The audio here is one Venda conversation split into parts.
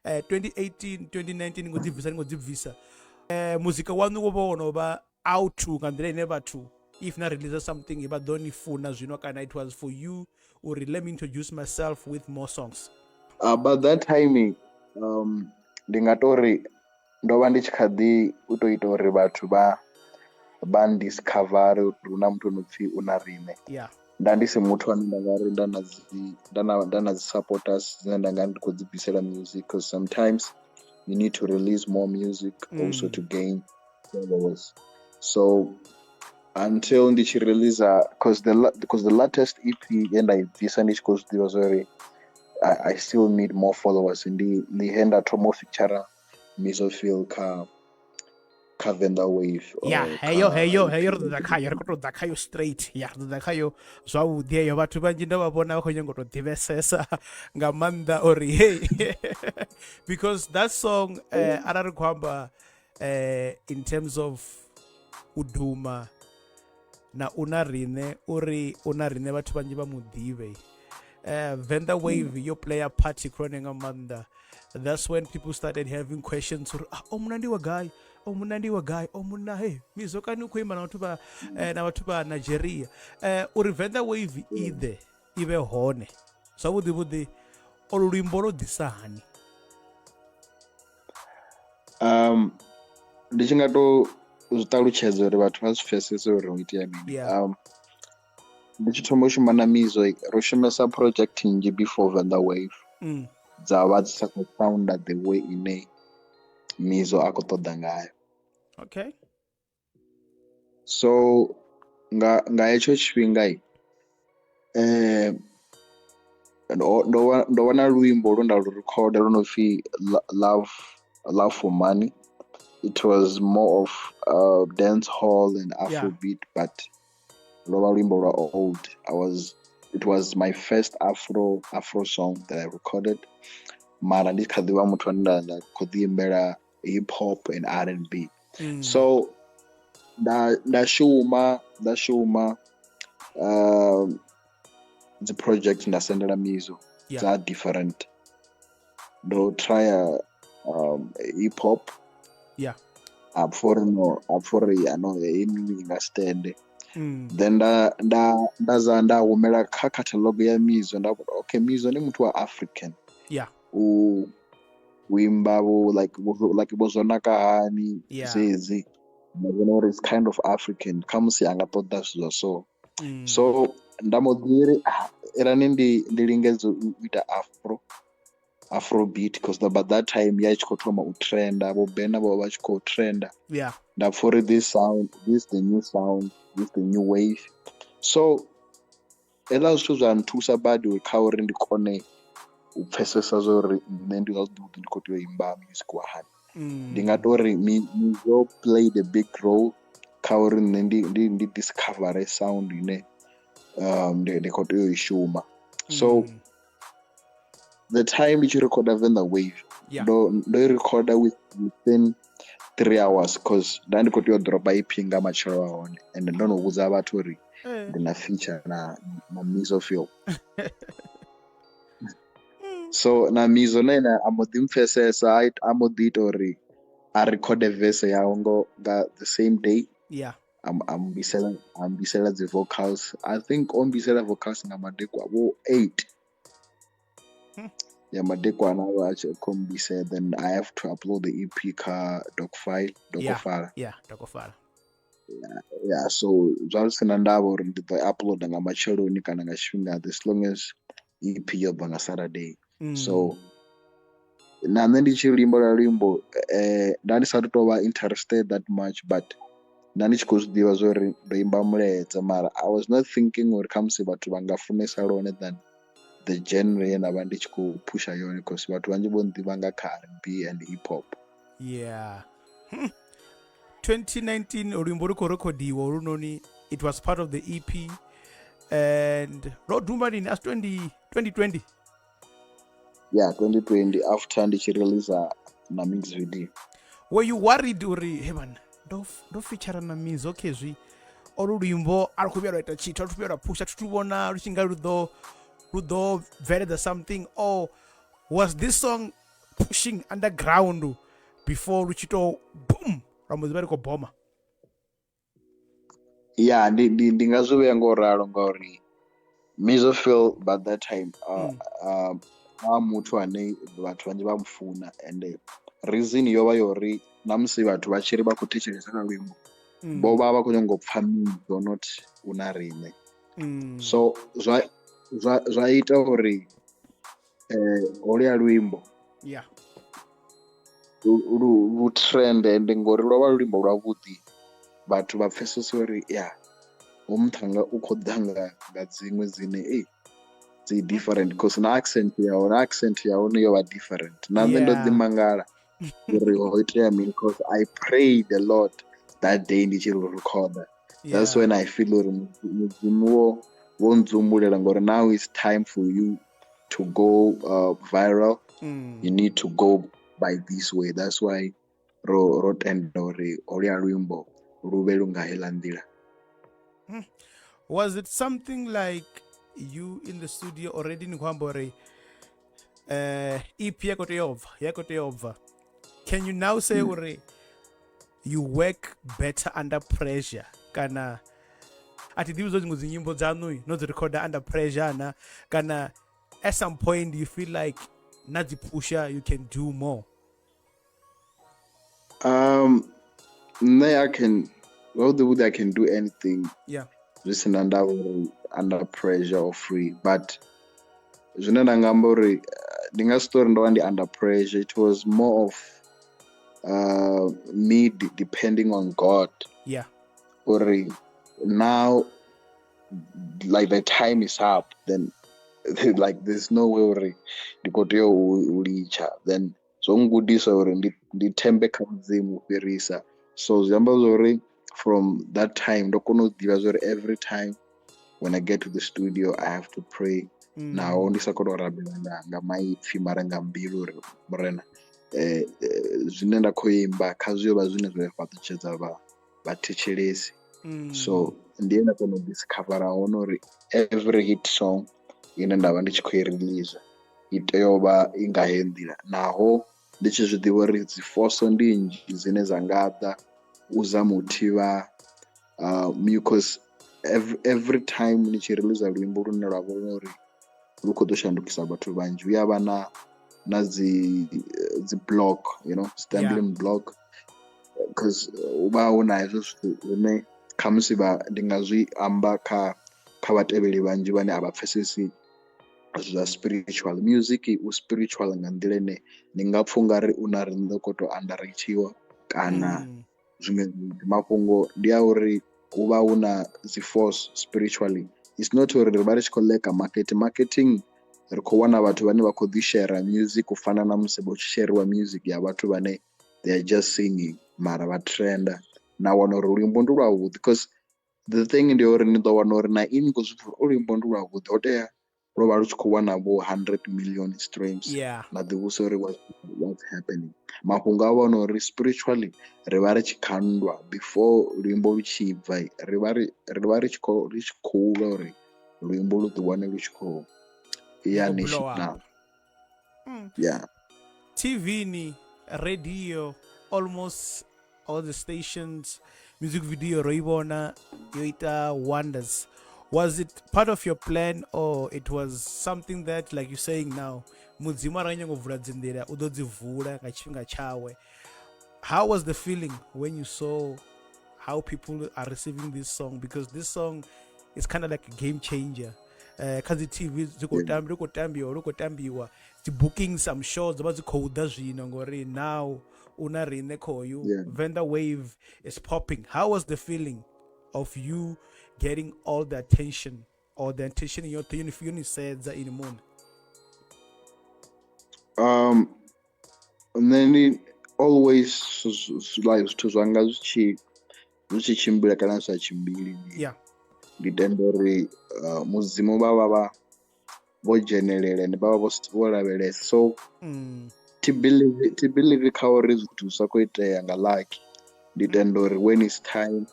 2018 2019 ni ngo ḓi bvisa ni ngo ḓi bvisa muzika waṋu wo vha wo no vha out nga nḓila ine vhathu if na release something vha ḓo ni funa zwino, kana it was for you uri let me introduce myself with more songs? By that time ndi nga tori ndo vha ndi tshi kha ḓi u to ita uri vhathu vha ndiscover uri hu na muthu ono pfhi u na riṋe. Nda ndi si muthu ane nda nga ri nda na dzi supporters dzine nda nga ndi khou dzi bvisela music, because sometimes you need to release more music also to gain followers. So until ndi tshi release, because the latest EP ye nda i bvisa ndi tshi khou zwi ḓivha zwori I still need more followers, ndi he nda thoma u feature Mizo Phyll kha Venḓa Wave. Ya, heyo heyo heyo ri ḓo ḓa khayo, ri khou tou ḓa khayo straight. Ya, ri ḓo ḓa khayo zwavhuḓi heyo. Vhathu vhanzhi ndo vha vhona vha khou nyanga u tou ḓivhesesa nga maanḓa uri hey, because that song, arali ri khou amba in terms of u duma na u na riṋe, uri u na riṋe vhathu vhanzhi vha mu ḓivhe, Venḓa Wave yo playa part khulwane nga maanḓa. That's when people started having questions uri, ah, o munna ndi wa gai, o munna ndi wa gai, o munna he Mizo kani u khou ima na vhathu vha na vhathu vha Nigeria. Uri Venḓa Wave i ḓe i vhe hone zwavhuḓi vhuḓi, olu luimbo lwo ḓisa hani? Ndi tshi nga to zwi ṱalutshedza uri vhathu vha zwi pfesese uri ho itea mini. Ndi tshi thoma u shuma na Mizo, ro shumesa project nnzhi before Venḓa Wave, dza vha dzi sa khou sounda the way ine Mizo a khou ṱoḓa ngayo. So nga hetsho tshifhinga ndo wana luimbo lwe nda lu rikhoda lu no pfhi Love for Money. It was more of dance hall and afrobeat, but lwo vha luimbo lwa old. I was it was my first afro song that I recorded, mara ndi kha ḓivha muthu ane nda khou ḓi imbela hip hop and R&B. So nda shuma dzi project, nda sendela Mizo dza different. Ndo trya hip hop, a pfha uri no, a pfha uri ano heyi i nga si tende. Then nda za nda humela kha catalogue ya Mizo, nda vhona, okay, Mizo ndi muthu wa African, u imba vho like vho zwo naka hani, zwezwi nda vhona uri it's kind of African, khamusi a nga ṱoḓa zwithu zwa so. So nda mbo ḓi ri, ah, irani ndi lingedze u ita afrobeat, because by that time ya i tshi khou thoma u trenda, vho Burna vho vha tshi khou trenda. Nda pfha uri this sound, this the new sound, this the new wave. So hezwiḽa zwithu zwa nthusa badi uri kha uri ndi kone u pfesesa zwa uri nṋe ndi zwavhuḓi vhuḓi ndi khou tea u imba music wa hani. Ndi nga tori Mizo played a big role kha uri nṋe ndi discover sound ine ndi khou tea u i shuma. So the time ndi tshi recorda Venḓa Wave, ndo i recorda within 3 hours, cause nda ndi khou tea u dropa EP nga matshelo a hone, and ndo no vhudza vhathu uri ndi na feature na Mizo Phyll. So na Mizo na ene a mbo ḓi mpfesesa, a mbo ḓi ita uri a rekhode verse yawe nga the same day. A mbisela dzi vocals. I think o mbisela vocals nga madekwa vho 8 ya madekwana avha a tshi khou mbisela. Then I have to upload the EP kha Docfile, Dokofala. Yeah, Dokofala. Yeah, so zwa zwi sina ndavha uri ndi ḓo uploada nga matsheloni kana nga tshifhinga, as long as EP yo bva nga Saturday. So na nṋe ndi tshi luimbo lwa luimbo, nda ndi sa tou vha interested that much, but nda ndi tshi khou zwi ḓivha zwa uri ndo imba mulaedza, mara I was not thinking uri khamusi vhathu vha nga funesa lwone than the genre ye nda vha ndi tshi khou phusha yone, cause vhathu vhanzhi vho nḓivha nga kha R&B and hip hop. Yeah. 2019 luimbo lu khou rekhodiwa olunoni, it was part of the EP, and lwo duma lini? Asi 20 2020? Yeah, 2020, after ndi tshi release na mix video. Were you worried uri he bana, ndo feature na Mizo khezwi olu luimbo a lu khou vhuya lwa ita tshithu, a lu vhuya lwa phusha, thi thu vhona lu tshi nga lu ḓo bveledza something, or was this song pushing underground before lu tshi to boom lwa mbo ḓi vha ri khou boma. Ya, ndi nga zwi vhea ngo ralo ngauri Mizo Phyll by that time a muthu ane vhathu vhanzhi vha mufuna, and reason yo vha yori na musi vhathu vha tshi ri vha khou thetshelesa kha luimbo vho vha vha khou nyanga u pfha Mizo, not u na riṋe. So zwa ita uri holuya luimbo lu trend, and ngori lwo vha luimbo lwavhuḓi vhathu vha pfhesesa uri ya ho muthannga u khou ḓa nga dziṅwe dzine dzi different, cause na accent ya hone yo vha different. Na nṋe ndo ḓi mangala uri ho itea mini, cause I prayed a lot that day ndi tshi recorder. That's when I feel uri Mudzimu wo ndzumbulela ngori now it's time for you to go viral. You need to go by this way. That's why ro tenda uri holuya luimbo lu vhe lu nga heiḽa nḓila. Was it something like you in the studio already ni khou amba uri EP ya khou tea u bva? Can you now say uri you work better under pressure? Kana a thi ḓivhi zwo dziṅwe dzi nyimbo dzaṋu no dzi recorder under pressure na, kana at some point you feel like na dzi pusha you can do more? Nṋe I can, I can do anything. Yeah. Zwi si na ndavha uri under pressure or free, but zwine nda nga amba uri ndi nga si tori ndo vha ndi under pressure. It was more of me depending on God. Yeah. Uri now like the time is up, then like there's no way uri ndi khou tea u litsha, then zwo ngudisa uri ndi thembe kha Mudzimu u fhirisa. So zwi amba uri from that time ndo kona u ḓivha uri every time when I get to the studio I have to pray. Naho ndi sa kona u rabela nga maipfi mara nga mbilu uri Murena zwine nda khou imba kha zwi vha zwine zwa fhaṱutshedza vhathetshelesi. So ndi nda kona u discovera hone uri every hit song ine nda vha ndi tshi khou i release i tea u vha i nga he nḓila, naho ndi tshi zwi ḓivha uri dzi force ndi nnzhi dzine dza nga ḓa u zama u thivha because every time ni tshi release luimbo lune lwa vha uri lu khou ḓo shandukisa vhathu vhanzhi, hu ya vha na dzi block, you know, stumbling block, because u vha hu na hezwo zwithu zwine khamusi ndi nga zwi amba kha vhatevheli vhanzhi vhane a vha pfhesesi zwa spiritual music. U spiritual nga nḓila ine ni nga pfha ungari u na riṋe khou tou underratiwa kana zwiṅwe mafhungo ndi a uri hu vha hu na dzi force spiritually. It's not uri ri vha ri tshi khou leka marketing, ri khou wana vhathu vhane vha khou ḓi share music u fana na musi vho sheriwa music ya vhathu vhane they are just singing mara vha trenda, na wana uri luimbo ndi lwavhuḓi, because the thing ndi uri ni ḓo wana uri na ini khou zwi pfha uri luimbo ndi lwavhuḓi, ho tea lwo vha lu tshi khou wana vho 100 million streams. Na ḓivhusa uri what's happening. Mafhungo a vhona uri spiritually ri vha ri tshi khandwa before luimbo lu tshi bva, ri vha ri tshi khou lwa uri luimbo lu ḓi wane lu tshi khou ya national. Yeah. TV ni radio, almost all the stations, music video ro i vhona yo ita wonders. Was it part of your plan, or it was something that, like you're saying now, Mudzimu arali nyango vula dzinḓila u ḓo dzi vula nga tshifhinga tshawe? How was the feeling when you saw how people are receiving this song? Because this song is kind of like a game changer. Kha dzi TV dzi khou tambiwa, khou tambiwa dzi bookings, I'm sure dzo vha dzi khou ḓa zwino ngori now una riṋe khoyu Venda Wave is popping. How was the feeling of you getting all the attention, or the attention yoṱhe yo ni sedza ini muṋe? Nṋe ndi always like zwithu zwanga zwi tshi tshimbila kana zwi sa tshimbili, ndi tenda uri Mudzimu vha vho dzhenelela ende vha vha vho lavhelesa. So thi believe kha uri zwithu zwi sa khou itea nga lucky. Ndi tenda uri when it's time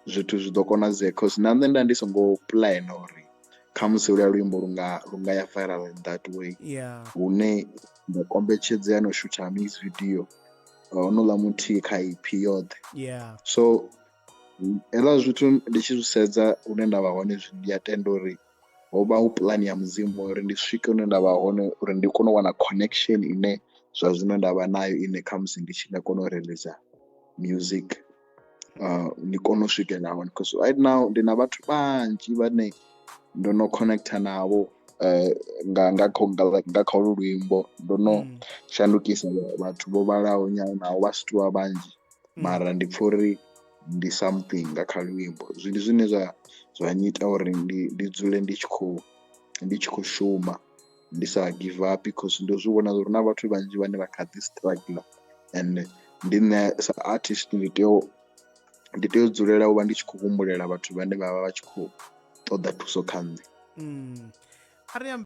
zwithu zwi ḓo konadzea, cause na nṋe nda ndi songo plan uri Khamusi luya luimbo lu nga ya viral in that way, hune nda kombetshedzea no shutha music video honouḽa muthihi kha EP yoṱhe. So hezwiḽa zwithu ndi tshi zwi sedza hune nda vha hone, ndi a tenda uri ho vha hu puḽane ya Mudzimu uri ndi swike hune nda vha hone, uri ndi kone u wana connection ine zwa zwino nda vha nayo, ine khamusi ndi tshi nga kona u release music ndi kone u swikelela hone, because right now ndi na vhathu vhanzhi vhane ndo no connecta navho nga kha olu luimbo. Ndo no shandukisa vhathu vho vhalaho nyana, naho vha si tovha vhanzhi, mara ndi pfha uri ndi something nga kha luimbo. Ndi zwine zwa nyita uri ndi dzule ndi tshi khou shuma, ndi sa give up, because ndo zwi vhona uri na vhathu vhanzhi vhane vha kha ḓi struggle, and ndi nṋe sa artist ndi tea u dzulela u vha ndi tshi khou humbulela vhathu vhane vha vha tshi khou ṱoḓa thuso kha nṋe. A ri ambe.